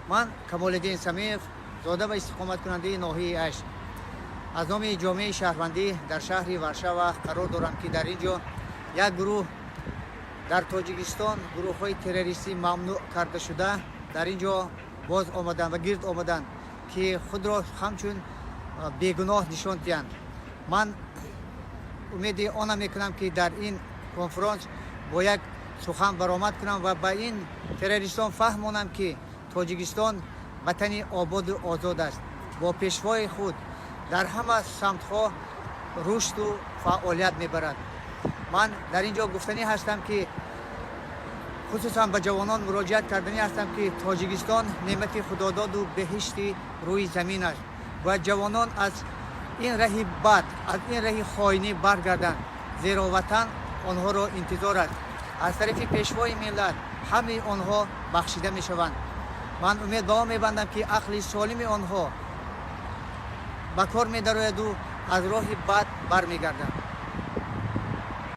Ман Камолиддин Самиев, зода ва истиқоматкунандаи ноҳияи Ашт, аз номи ҷомеаи шаҳрвандӣ дар шаҳри Варшава қарор дорам, ки дар ин ҷо як гурӯҳ дар Тоҷикистон гурӯҳҳои террористӣ мамнӯъ карда шуда дар ин ҷо боз омаданд ва гирд омаданд, ки худро ҳамчун бегуноҳ нишон диҳанд. Ман умеди онам мекунам, ки дар ин конфронс бо як сухан баромад кунам ва ба ин террористон фаҳмонам, ки Тоҷикистон ватани ободу озод аст, бо пешвои худ дар ҳама самтҳо рушду фаъолият мебарад. Ман дар ин ҷо гуфтанӣ ҳастам, ки хусусан ба ҷавонон муроҷиат карданӣ ҳастам, ки Тоҷикистон неъмати худододу беҳишти рӯи замин аст. Бояд ҷавонон аз ин раҳи бад, аз ин раҳи хоинӣ баргарданд, зеро ватан онҳоро интизор аст. Аз тарафи пешвои миллат ҳамаи онҳо бахшида мешаванд. Ман умед ба он мебандам, ки ақли солими онҳо ба кор медарояду аз роҳи бад бармегарданд.